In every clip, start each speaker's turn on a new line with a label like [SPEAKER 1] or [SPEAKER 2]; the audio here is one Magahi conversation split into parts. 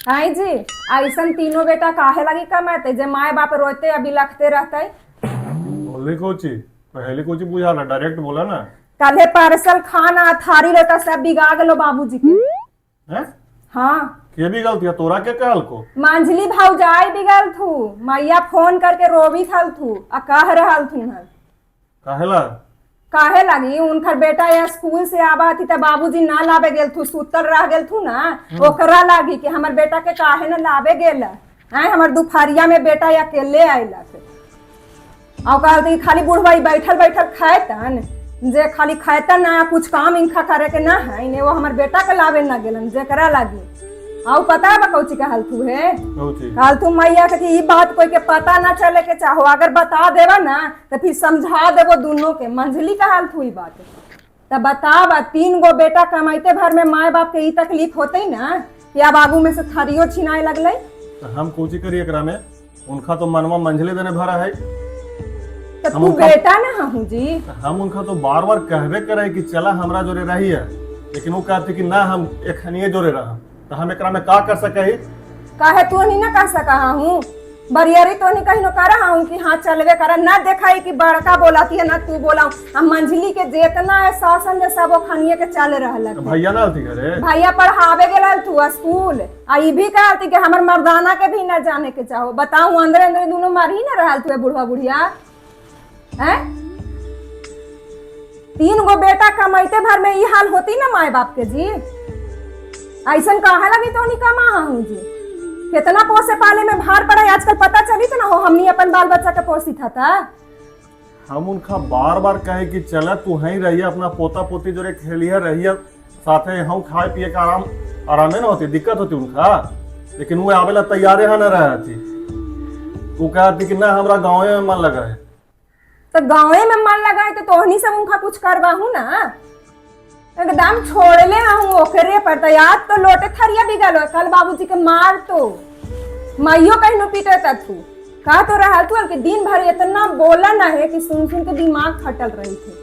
[SPEAKER 1] आई जी, ऐसन तीनों बेटा काहे लगी कमाते जे माए बाप रोते आ बिलखते रहते।
[SPEAKER 2] बोली कोची पहले कोची बुझा ना, डायरेक्ट बोला ना।
[SPEAKER 1] कल्हे पार्सल खाना थारी लोटा सब बिगा गेलो बाबूजी के।
[SPEAKER 2] हैं?
[SPEAKER 1] हाँ।
[SPEAKER 2] के भी गलती है? तोरा के कहल को?
[SPEAKER 1] मांझली भौजाई बिगल थू, मैया फोन करके रोबी थल थू आ कह रहल थू हल।
[SPEAKER 2] काहेला?
[SPEAKER 1] काहे लगी उनकर बेटा या स्कूल से आवा थी त बाबूजी ना लावे गेल थू, सुतल रह गेल थू ना, ओकरा लागी कि हमर बेटा के काहे ना लावे गेल आय, हमर दुपहरिया में बेटा अकेले आइलक। आ कहल खाली बुढ़वा बैठल बैठल खायतन, जे खाली खायतन ना, कुछ काम इनका करे के ना है, इने वो हमर बेटा के लावे ना गेलन जेकरा लागी। आउ पता है बा कौची कहल थू है?
[SPEAKER 2] कौची?
[SPEAKER 1] कहल तू मैया के कि ई बात कोई के पता ना चले के चाहो, अगर बता देवा ना तो फिर समझा देबो दोनों के। मंझली कहल थू ई बात। तब बतावा, तीन गो बेटा कमाइते भर में माए बाप के ई तकलीफ होते ना कि अब आगू में से थरियो छिनाए लगले।
[SPEAKER 2] तो हम कोची करी एकरा में? उनका तो मनवा मंझले देने भरा है।
[SPEAKER 1] तो
[SPEAKER 2] हम
[SPEAKER 1] तू
[SPEAKER 2] उनका-
[SPEAKER 1] बेटा ना हूँ जी।
[SPEAKER 2] तो हम उनका तो बार बार कहबे करे कि चला हमरा जोरे रही है, लेकिन वो कहते कि ना हम एखनिए जोरे रहा, तो हम एकरा में का कर सके ही?
[SPEAKER 1] काहे तू नहीं ना कह सका हूँ? बरियारी तो नहीं कहीं कर रहा हूँ कि हाँ चलवे कर ना, देखा कि बड़का बोलाती है ना तू बोला। हम मंझली के जेतना है शासन जे सब खानिए के चल रहल।
[SPEAKER 2] तो भैया ना आती घरे?
[SPEAKER 1] भैया पढ़ावे गेल तू स्कूल, आ ई भी कहती कि हमर मर्दाना के भी ना जाने के चाहो। बताऊं, अंदर अंदर दोनों मार ही ना रहल तू बुढ़वा बुढ़िया हैं। तीन गो बेटा कमाइते भर में ई हाल होती ना माए बाप के जी। ऐसन कहा लगी तो नहीं कमा हूँ जी, कितना पोसे पाले में भार पड़ा है आजकल पता चली तो ना हो, हमनी अपन बाल बच्चा के पोसी था ता।
[SPEAKER 2] हम उनका बार बार कहे कि चला तू ही रहिए, अपना पोता पोती जोरे खेलिए रहिए साथे, हम खाए पिए के आराम आरामे ना होती, दिक्कत होती उनका, लेकिन वो आवेला तैयारे है ना रहा थी। वो कहती कि ना हमरा गाँव में मन लगा है।
[SPEAKER 1] तो गाँवे में मन लगाए तो तोहनी सब उनका कुछ करवाहू ना, एकदम छोड़ले हूँ ओकरे पर। तो याद तो लोटे थरिया बिगल हो कल बाबूजी के मार तो माइयो कहीं पीटे तू कहा तो रहा तू कि दिन भर इतना बोला ना है कि सुन सुन के दिमाग फटल रही थी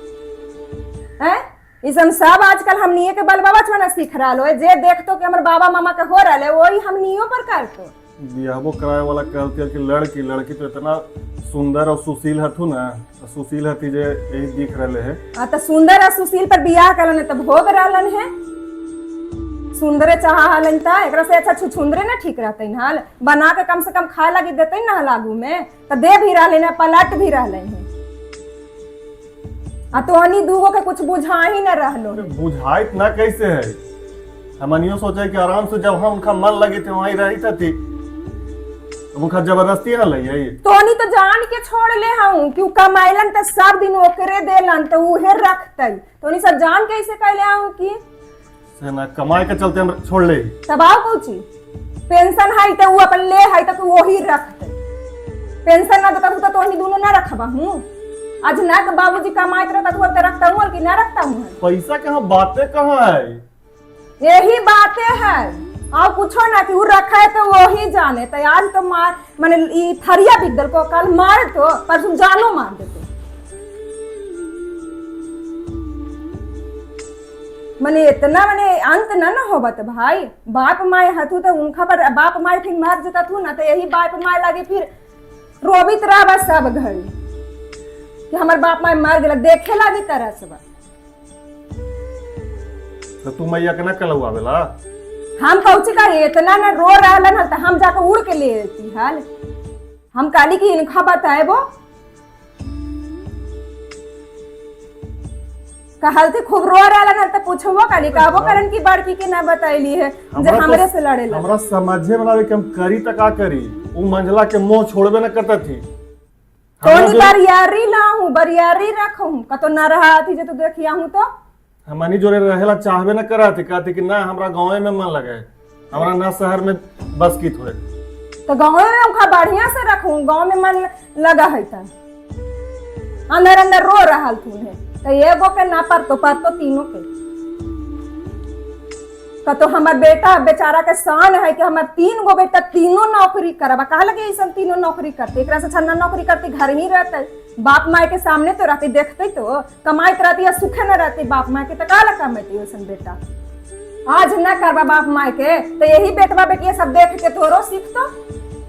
[SPEAKER 1] हैं। ई सब सब आजकल हमनिए के बलबा बचपन सीख रहा हो, जे देखतो कि हमर बाबा मामा के हो रहा है वही हमनियो पर करतो।
[SPEAKER 2] बियाहबो कराए वाला कहती है कि लड़की लड़की तो इतना सुंदर और सुशील हथु ना, तो सुशील हथी जे यही दिख रहे है।
[SPEAKER 1] आ तो सुंदर और सुशील पर बियाह करलन तो भोग रहलन है, सुंदरे चाह हलन ता एकरा से अच्छा छुछुंदरे ना ठीक रहते हाल बना के कम से कम खाए लगी देते ना लागू में, तो दे भी रहले ना पलट भी रहले है। आ तोहनी दूगो के कुछ बुझा ही ना रहलो।
[SPEAKER 2] बुझाइत ना कैसे है? हमनियो सोचे कि आराम से जब हम उनका मन लगे थे वहीं रही थी, तो उनका जबरदस्ती ना लई है।
[SPEAKER 1] तोहनी तो जान के छोड़ ले हूँ कि उ कमाइलन तो सब दिन ओकरे देलन तो उहे रखतई, तोहनी सब जान के ऐसे कहले हूँ कि
[SPEAKER 2] से ना कमाए के चलते हम छोड़ ले।
[SPEAKER 1] तब आओ कौची पेंशन है तो उ अपन ले है तो वही रखते, पेंशन ना देता तो तोहनी दोनों ना रखबा हूँ। आज ना के बाबूजी कमाइत रहता तो रखता हूँ कि ना रखता हूँ?
[SPEAKER 2] पैसा कहाँ, बातें कहाँ है?
[SPEAKER 1] यही बातें है और कुछो ना कि उ रखे तो वही जाने। तो आज तो मार माने ई थरिया बिक दल को, कल मार तो परसों जानो मार देते। माने इतना माने अंत न ना होबत भाई, बाप माए हथू तो उनका पर बाप माए फिर मर जता थू ना, तो यही बाप माए लगे फिर रोबित रहा सब घड़ी कि हमर बाप माए मर गेल, देखे लागी तरह से।
[SPEAKER 2] तो तू मैया के ना कलौ आवेला?
[SPEAKER 1] हम कौची का इतना ना रो रहलन हल तो हम जाके उड़ के ले अती हल। हम काली की इनखा बताएबो कहल थी खूब रो रहलन हल तो पूछबो काली कहबो करन की बड़की के ना बतैली है जे
[SPEAKER 2] हमरा तो-
[SPEAKER 1] हमरे से लड़े लगे।
[SPEAKER 2] हमरा समझे बनावे कि हम करी त का करी, उ मंझला के मुंह छोड़बे न करता थी। हमरा
[SPEAKER 1] तोनी
[SPEAKER 2] जो-
[SPEAKER 1] बरियारी लाहू बरियारी रखूं कतो ना रहा थी जे तो देखिया हूं तो
[SPEAKER 2] हमनी जोरे रहेला चाहबे न करा थी, कहती कि ना हमरा गाँवे में मन लगे, हमरा ना शहर में बस की थोड़े।
[SPEAKER 1] तो गाँव में उनका बढ़िया से रखूं, गाँव में मन लगा है त अंदर अंदर रो रहल थू है तो एगो के ना पर तो तीनों के कतो हमर बेटा बेचारा के शान है कि हमर तीन गो बेटा तीनों नौकरी करबा। कहा लगे ऐसा तीनों नौकरी करते, एकरा से अच्छा ना नौकरी करते घर ही रहते, बाप माय के सामने तो रहते, देखते तो कमाइत रहती या सुखे न रहती बाप माय के, तो कहा कमाती वैसन बेटा। आज न करबा बाप माय के तो यही बेटवा बेटिया सब देख के तोरो सीखतो,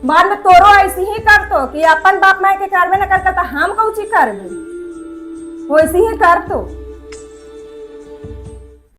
[SPEAKER 1] बाद में तोरो ऐसी ही करतो कि अपन बाप माय के करबे न करता तो हम कौची करबे, वैसी ही करतो।